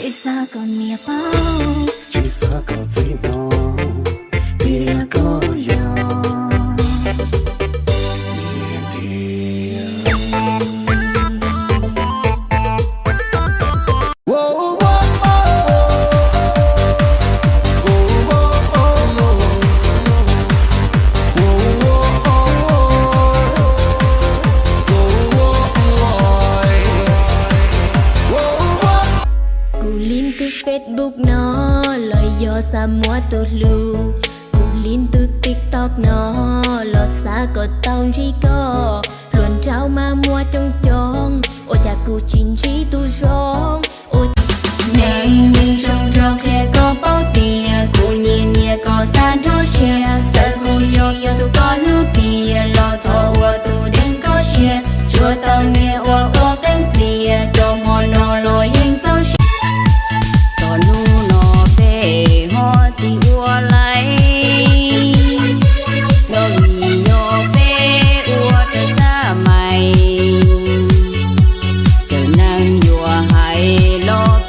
Tsis xav kom niam paub, tsis xav kom txiv hnov, tias koj yog niam tiag. Kuv lim tus Facebook no los yog xav muab tus hlub, kuv lim tus TikTok no los xav kom tau ntsib koj. Hluas nraug mas muaj coob coob, ua cas kuv tsis ntsib tus zoo. Ua neej zoo nraug qhia koj paub tias kuv nyiam nyiam koj tag nrho siab, txawm kuv tsis yog tus koj hlub tiag los thov ua tus deev koj siab, tsuas tau niam ua ua qeeb tiag rau hmo no los yeej txaus siab. Txog hnub no peb ho tsis ua lawm, los vim yog peb ua raws xav mas, txawm neeg yuav hais los.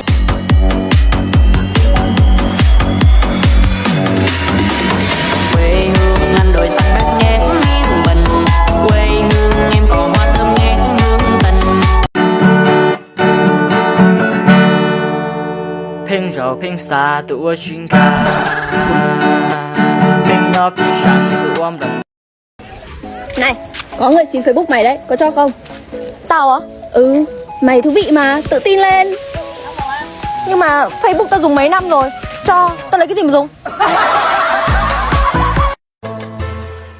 Quê hương Anh đồi xanh mát ngát hương tình, quê hương em cỏ hoa thơm ngát hương tình. Pheej zaum pheej xav tus ua tsis nkag, pheej nyob pheej seev tus ua nplees. Này, có người xin Facebook mày đấy, có cho không? Tao á? Ừ, mày thú vị mà, tự tin lên. Nhưng mà Facebook tao dùng mấy năm rồi, cho tao lấy cái gì mà dùng.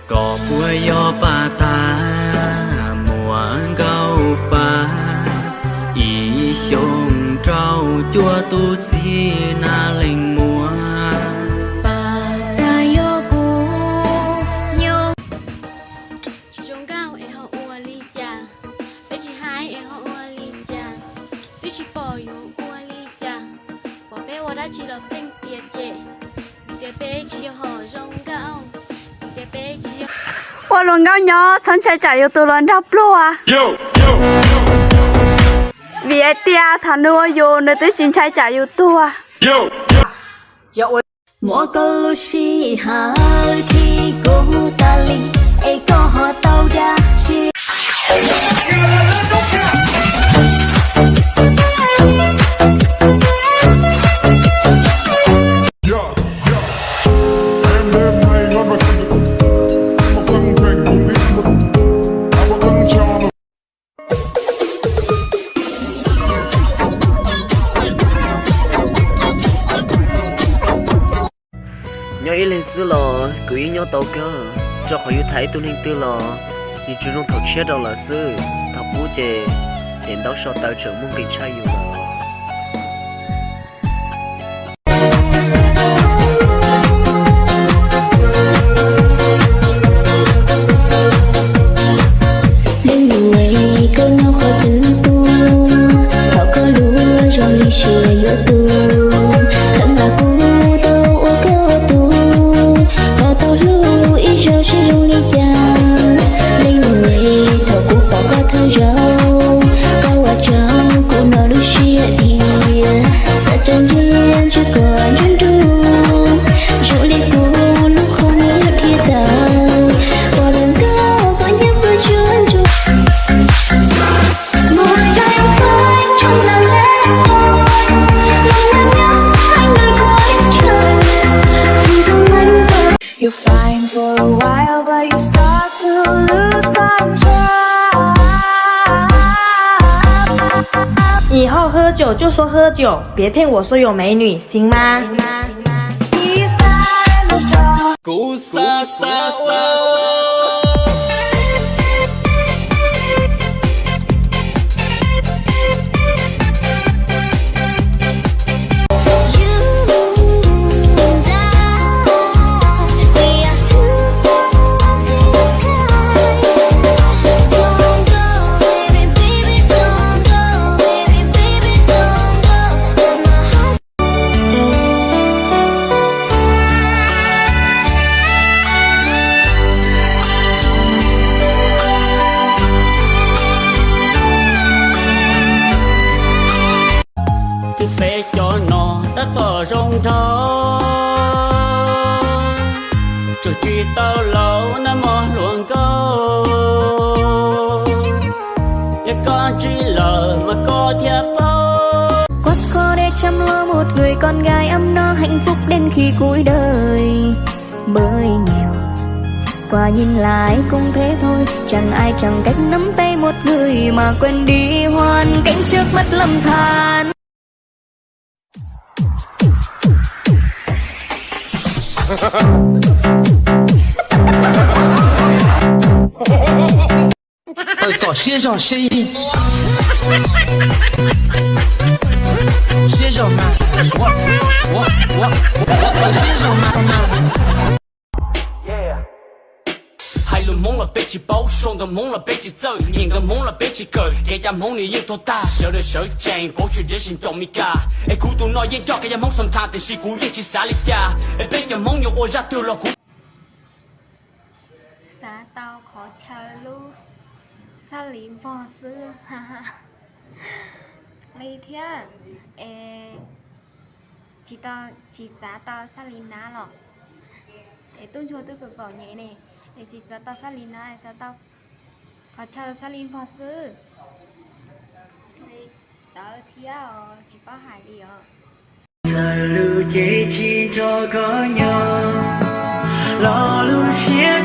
Koj puas yog pab tag muaj nkauj fab, ib xyoos rau cuaj tug txiv nas leej muag. Pab tag yog kuv nyob. Tsis zoo nkauj es ho ua li cas? Peb tsis hais es ho ua li cas? Twb tsis pom yuav ua li cas? Pom peb ua dab tsi los pheej tias cem, tias peb tsis yog hom zoo nkauj, tias peb tsis yog. Ua hluas nkauj nyob txhob ntshai tsam yus tus hluas nraug pluag. Vim hais tias thaum nws ua yus nws twb tsis ntshai tsam yus tuag. Muab koj lub sij hawm khi kuv tas li, es koj ho tau dab tsi? Nyob ib leeg xwb los kuv yeej nyob tau kawg, rau qhov yus tham ib tug neeg twg los yus tsuas zoo thaum tshiab rau lawv xwb, thaum qub ces daim ntaub so taw tseem muaj nqis tshaj yus lawm. Leej nus, koj nyob qhov twg tuaj? Thaum koj luag zoo li siab yuav tuag, thov nqa kuv tau ua koj tug, koj tau hlub ib zaug seb zoo li cas. Leej nus, thaum kuv pom koj thawj zaug, koj ua rau kuv no lub siab dias, xav tso ntsia ntsib koj nruab nrug, zoo li kuv lub qhov muag dhia tawm, ua rau nkauj koj nyob pw tsuag ntsuag. Eat, hao, hao, 以后喝酒就说喝酒，别骗我说有美女，行吗？ Kuv xav xav ua. Cov no tab tom zoo nraug, tseem tsis tau laus nag hmo hluas nkauj. Yog koj ntsib lawm mas koj thiaj paub. Quát khô để chăm lo một người con gái ấm no hạnh phúc đến khi cuối đời. Mới nghèo, qua nhìn lại cũng thế thôi, chẳng ai chẳng cách nắm tay một người mà quên đi hoàn cảnh trước mắt lầm than. Tawm tom siab zog seb, siab zog mas, ua, ua, ua, ua tawm siab zog mas mas. Hais lus Hmoob los peb tsis paub, sau ntawv Hmoob los peb tsis txawj, nyeem ntawv Hmoob los peb tsis kawm, kev cai Hmoob nws yeej tuag tag, sawv daws sawv tsees, paub tsis dev sin caum Mis Kas, es kuv tus no yeej coj kev cai Hmoob sometimes, tiam sis kuv yeej tsis xav li cas, es peb cov Hmoob yuav ua zaj twg los kuv xav tau qhov chaw lub xab li npog xwb li thiab. Es tsis tau, tsis xav tau xab li nab los, es tub ntsuag twb txom txom nyem ne, es tsis xav tau xab li nab, xav tau qhov chaw xab li npog xwb. Li tawv thiab os, tsis paub hais li os. Txawm lus ces tsis nrog koj nyob, los lub siab